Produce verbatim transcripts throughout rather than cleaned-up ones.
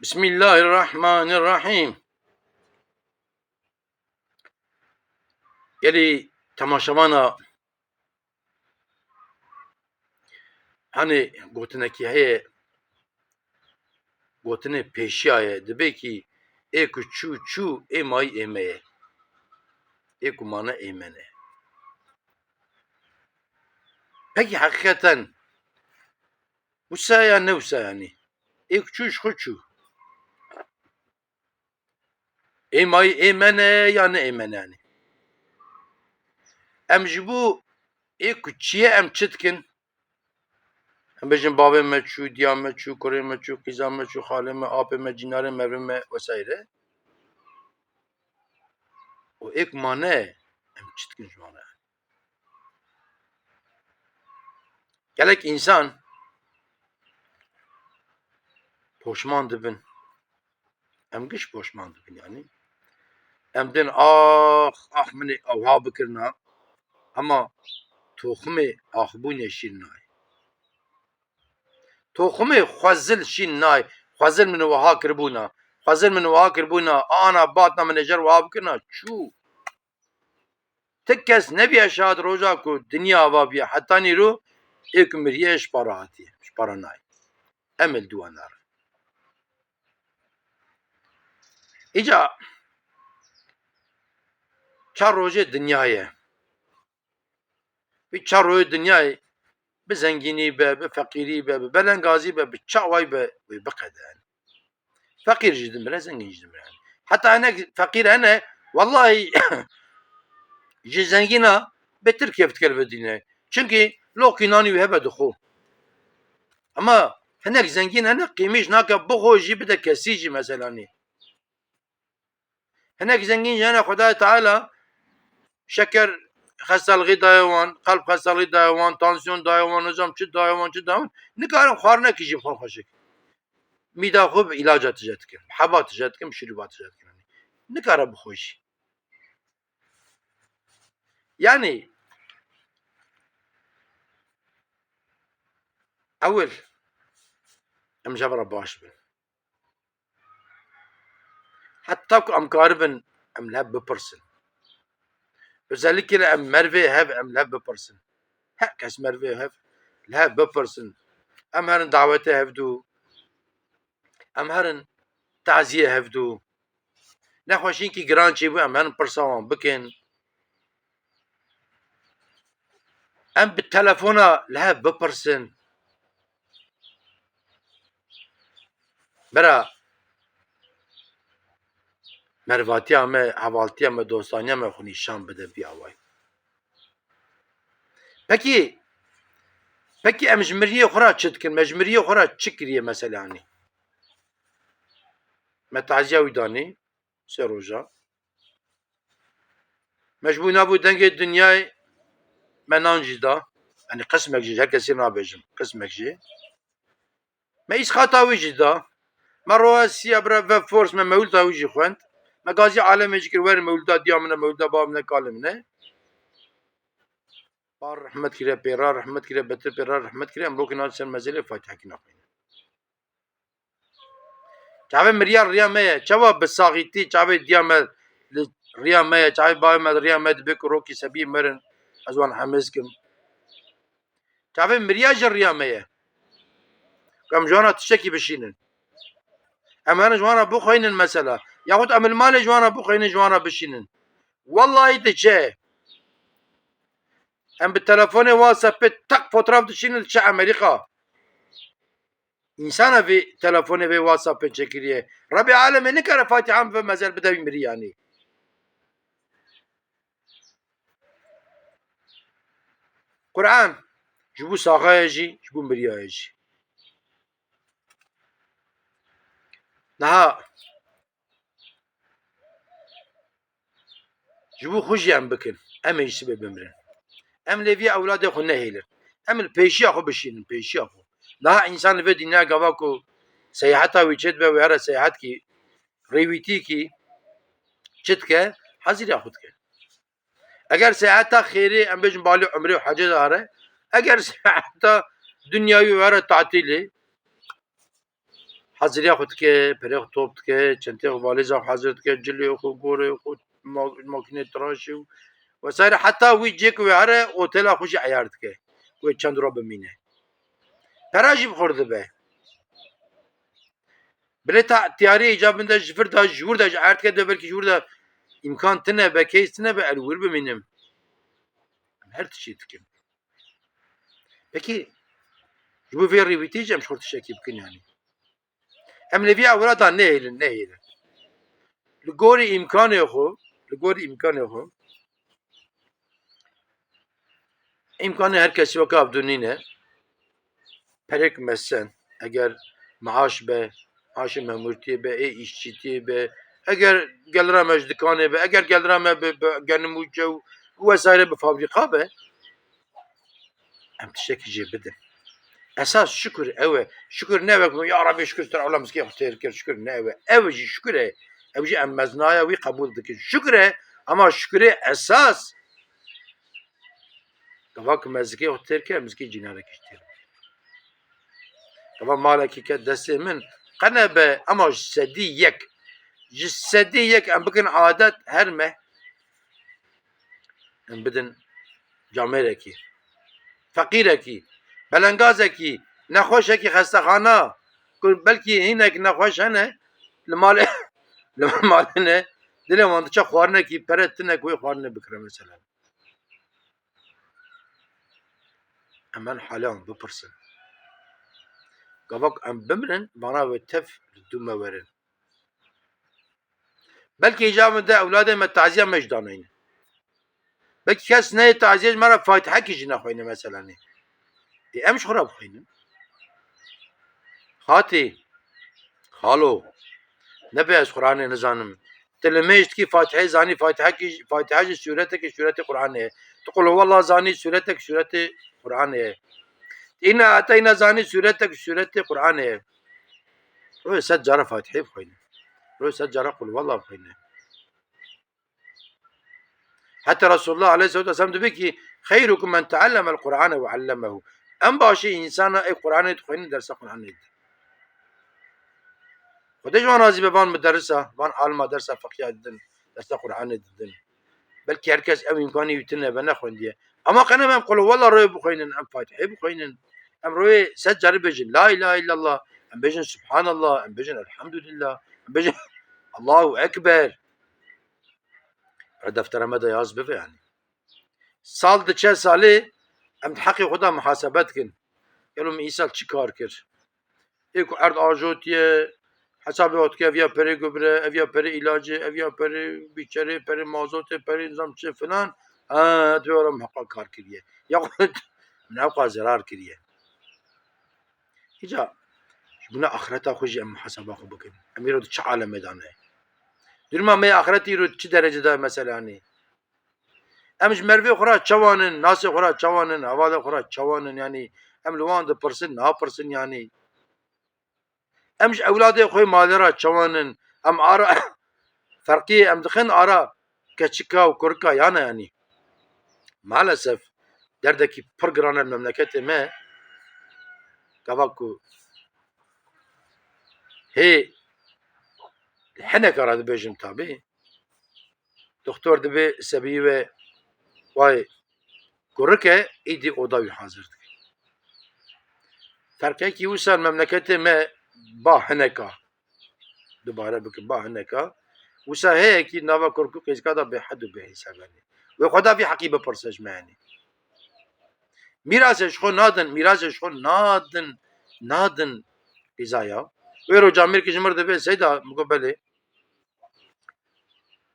Bismillahirrahmanirrahîm. Gelî temaşevana, hani gotinekî heye, gotinê pêşiya ye, dibê kî ê ku çû çû, ê mayî ê me ye. Ê ku mane ê me ne. Pekî heqîqeten wisa ya ne wisa yanî? Ê ku çû ji xwe çû. Ê mayî ê me ne ya ne ê me ne yanî? Em ji bo ê ku çiye em çi dikin? Em bêjin bavê me çû, diya me çû, kurê me çû, qîza me çû, xalê me, apê me, cînarê me, evê me vesaire. Û ê ku mane, em çi dikin ji wan re? Gelek însan poşman dibin. Em giş poşman dibin yanî. Em dên ax, ax min ê ewha bikirina. Hema toximê axbûnê şîn nayê. Toximê xwezil şîn nayê. Xwezil min wiha kiribûna. Xwezil min wiha kiribûna. Ana batna min ê jer wiha bikirina. Çû. Ti kes nebiye şahid roja ku dinya ava biye. Heta nîro ê ku miriye ji para hatiye. Ji para nayê. Em ê li dû wan nerin. Îca çar rojê dinya ye. Vî çar rojê dinyayê bi zengînî be, bi feqîrî be, bi belengazî be, bi çawayî be, wê biqede. Feqîr jî dimire, zengîn jî dimire. Heta hinek feqîr hene, wellahî ji zengîna bêtir kêf dike li vir dîne. Çimkî loqî nanî wî hebe dixwe. Ema hinek zengîn hene, qîmîş nake, bixwe jî bide kesî jî mesela nî. Hinek zengîn jî hene, Xwedayê Teala şeker xestelixî daye wan, qelb xestelixî daye wan, tansiyon daye wan, nizam çi daye wan, çi daye wan. Nikarin xwarinekî jî bixwin xweşik. Mîda xwe bi îlaca tije dikin, bi heba tije dikin, bi şirûba tije dikin. Nikare bixwe jî. Yanî ewil em ji hev re baş bin. Heta ku em karibin, em li hev bipirsin. Özellikle em mervê hev, em li hev bipirsin. Her kes mervê hev, li hev bipirsin. Em herin dawetê hevdû. Em herin taziyê hevdû. Nexweşînkî giran çêbû, em herin pirsa wan bikin. Em bi telefona li hev bipirsin. Bira, mervatiya me, hevaltiya me, dostaniya me xwe nîşan bide vî awayî. Pekî, pekî em ji miriyê xwe re çi dikin? Me ji miriyê xwe re çi kiriye mesela hanî? Me taziya wî danî. Sê roja. Me ji bo nabû dengê dinyayê me nan jî da. Yanî qismek jî, her kesî nabêjim. Qismek jî. Me îsxata wî jî da. Me roja siya bira ve fors me mewlida wî jî xwend. Me gazî alemê jî kir, werin mewlida diya min e, mewlida bava min e, kalê min e. Par rehmet kire, pêra rehmet kire, betir pêra rehmet kire. Em rokê nan ser mezelê Fatihekî naxwînin. Çavê miriya riya me ye. Çawa bi saxîtî çavê diya me li riya me ye. Çavê bavê me li riya me dibe ku rokî sebî mirin. Ez wan hemiz kim. Çavê miriya ji riya me ye. Em ji wana tiştekî bişînin. Em herin ji wana bixweynin mesela. Yaxut em li malê ji wana bixweynin, ji wana bişînin. Wellahî diçe. Em bi telefonê WhatsAppê tek fotoğraf dişînin diçe Amerîka. Însana vê telefonê vê WhatsAppê çekiriye. Rebê alemê nikare Fatiha bibe mezel bide wî mirî yanî. Quran ji bo saxayê jî, ji bo miriyayê jî. Niha ji bo xwe jî em bikin. Em ê ji sibê bimirin. Em lê vî ewladê xwe nehêlin. Em li pêşiya xwe bişînin, pêşiya xwe. Niha însan li vê dinya gava ku seyaheta wî çêdibe, wê here seyahetkî, rêwîtîkî çi dike? Heziriya xwe dike. Eger seyaheta xêrê, em bêjin balê umrê û hecê de here, eger seyaheta dinyawî were tatîlê, haziriya xwe dike, perê xwe top dike, çentê xwe, valêza xwe hazir dike, cilê xwe, gorê xwe, ma-, makînê tiraşî û vesaire. Heta wî cê ku wê here, otela xwe jî eyar dike. Wê çend roj bimîne. Pera jî bi xwe re dibe. Bilêta tiyarê îcabin de ji vir de, ji wir de, ji erd ke de belkî ji wir de îmkan tine be, case tine be, ez li wir bimînim. Em her tiştî dikin. Pekî, ji bo vê rêwîtî jî em ji xwe tiştekî bikin yanî. Em li vî ewlada nehêlin, nehêlin. Li gorî îmkanê xwe, li gorî îmkanê xwe, îmkanê her kesî weke ev du nîne. Perêk mesen, eger maaş be, maaşê memûrtiyê be, ê îşçîtiyê be, eger gelira me ji dikanê be, eger gelira me bi, bi genim û cew û wesaire bi fabrîka be, em tiştekî jê bidin. Esas şukur ew e. Şukur ne wek, "Ya Rabbi, şukur te, Ewla mizgî xwe têr kir, şukur ne ew e." Ew jî şukur e. Ew jî em meznaya wî qebûl dikin. Şukur e, ama şukurê esas, gava ku mezgî xwe têr kir, mizgî cînanekî jî têr bike. Gava malekî ke destê min, qene be, ama ji sedî yek. Ji sedî yek em bikin adet her meh. Em bidin camêrekî, feqîrekî, belengazekî, nexweşekî xestexana, ku belkî hinek nexweş hene, li malê, li malê ne, dilê wan diçe xwarinekî, pere tune ku wê xwarinê bikire mesela. Em en halê wan bipirsin. Gava ku em bimirin, vana wê tev li dû me werin. Belkî îca min de ewladê me taziya me jî daneyne. Belkî kes neyê taziya ji me re Fatihekî jî nexweyne mesela nê. Ê em ji xwe re bixwînin. Xatî, xalo, nebe ez Quranê nizanim. Tu limêj dikî Fatihê zanî, Fatihekî, Fatiha jî sûretekî sûretê Quranê ye. Tu Qul huwallah zanî sûretek sûretê Quranê ye. Tu Inna Ateyna zanî sûretek sûretê Quranê ye. Rojê sed cara Fatihê bixwîne. Rojê sed cara Qul huwallah bixwîne. Heta Resulullah aleyhissalatu vesselam dibe ki, "Xeyrukum men teallemel Qur'ane ve allemehu." En başê însana ê Qur'anê dixwînin dersa Qur'anê didin. Xwedê ji wan razî be, van muderrisa, van alima dersa fiqhiya didin, dersa Qur'anê didin. Belkî her kes ew îmkanî wî tune be, nexwendiye. Ama qene em Qul huwallah royê bixwînin, em Fatihê bixwînin. Em royê sed carî bêjin, La ilahe illallah, em bêjin Subhanallah, em bêjin Elhamdulillah, em bêjin Allahu Ekber. Re deftera me de yaz bibe yanî. Sal diçe salê, em di heqê xwe de muhasebe dikin. Gelo min îsal çi kar kir? Ê ku erd ajotiye, hesabê xwe dike, ev ya perê gubire, ev ya perê îlacê, ev ya perê bîçerê, perê mazotê, perê nizam çi filan, ha, divê were min heqa kar kiriye. Ya xwe min heqa zerar kiriye. Îca ji bona axireta xwe jî em muhaseba xwe bikin. Em îro di çi alemê de ne? Duruma me ya axireta îro di çi derecê de ye mesela, yanî? Em ji merivê xwe re çawan in, nasê xwe re çawan in, hevalê xwe re çawan in, yanî em li wan dipirsin, napirsin, yanî? Em ji ewladê xwe malê re çawan in, em ara ferqiyê em dixin ara keçika û kurika yan e, yanî? Maalesef derdekî pir giran e li memleketê me. Gava ku hê hineka re dibêjim tabî, doktor dibê sebiyê we way kurik e, îdî oda wî hazir dike. Ferqekî wisa li memleketê me ba hineka, dubare bikin, ba hineka. Wisa heye kî nava kurk û qîzika de bêhed û bêhîsab e. Wê xwe da vî heqî bipirse ji me, yanî. Mîrasê ji xwe nadin, mîrasê ji xwe nadin, nadin qîzaya. Wê roja mêrkî ji mir dibê, Seyda, min got, belê.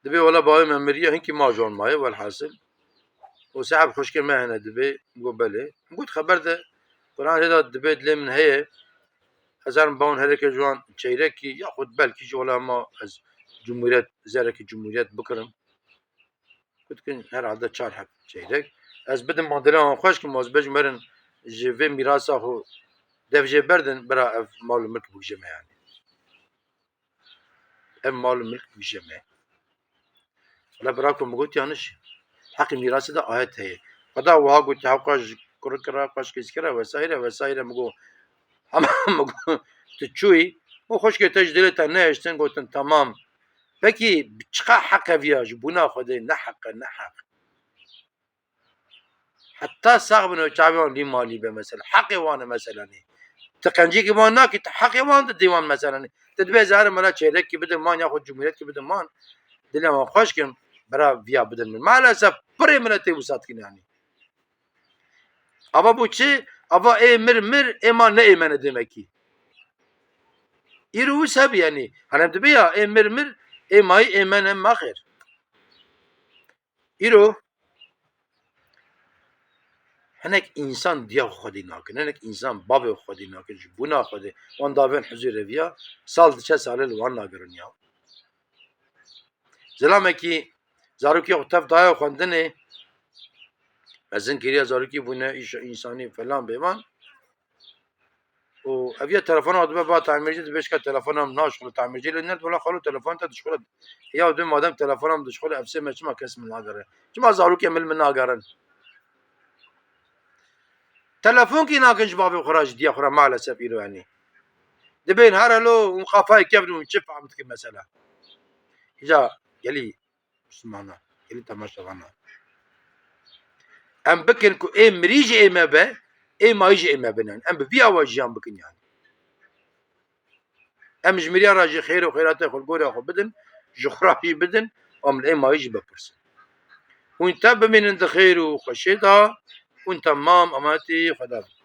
Dibê wela bavê me miriye, hinkî ma ji wan maye, welhasil. Û seheb xwişkê me hene dibê, min got, belê. Min got, xeber de, Quran jê de dibê dilê min heye. Ez herim bawin herêke ji wan çeyrekî, yaxud belkî jî wela ma ez cumhuriyet, zerekî cumhuriyet bikirim. Gotikin herhalde çar heb çeyrek. Ez bidim, ma dilê wan xweş kim, ez bêjim, werin ji vê mîrasa xwe dev jê berdin, bira ev mal û milk bigije me yanî. Ev mal û milk bigije me. Wela bira ku min got yanlış. Heqê mîrasê de ayet heye. Xweda wiha got, hewqa ji kurik re, xweşkê zikira vesaire vesaire, min got, hema min got, tu çûyî, Û xwişkê te ji dilê te nehiştin, gotin, "Temam." Pekî çiqa heq e viya ji bûna Xwedê, ne heq e, ne heq. Heta sax bin û çavê wan lî malî be mesela. Heqê wan e mesela nê. Ti qencîkî wan nakî, ti heqê wan didî wan mesela nê. Ti dibê zahir mela çêrekî bidin man, yaxud cumhuriyetî bidin man. Dilê wan xweş kin, bira viya bidin min. Maalesef pirê miletê wisa dikin yanî. Ava bû çi? Ava ê mir mir, ê ma ne ê me ne demekî. Îro wisa bi yanî. Hani em dibe ya, ê mir mir, ê mayî ê me ne ma xêr. Îro hinek însan diya xwe xwedî nakin, hinek însan bavê xwe xwedî nakin, ji bûna Xwedê wan davên huzûr reviya, sal diçe salê li wan nagirin ya. Zilamekî zarokê xwe tev daye xwendinê, mezin kiriya zarokî bûne, îş, însanî falan bêvan. Û ev ya telefona dibe ba tamircî, dibe şika telefona min naşixule, tamircî lê nerd, wela xalo telefon te dişixule. Ya dibê madem telefona min dişixule, ev sê me çima kes min nagere? Çima zarokê min min nagerin? Telefonkî nakin ji bavê xwe re, ji diya xwe re, maalesef îro yanî. Dibên her elo û qafayê kevn û çi fehm dikin mesela. Îca gelî Mislimana, gelî temaşevana. Em bikin ku ê mirî jî ê me be, ê mayî jî ê me bin. Em bi vî awa jiyan bikin yanî. Em ji miriya re jî xêr û xêratê xwe li gorî xwe bidin, ji xwe re jî bidin, em li ê mayî jî bipirsin. Hûn tev bimînin di xêr û xweşiyê de, hûn temam emanetî Xweda bin.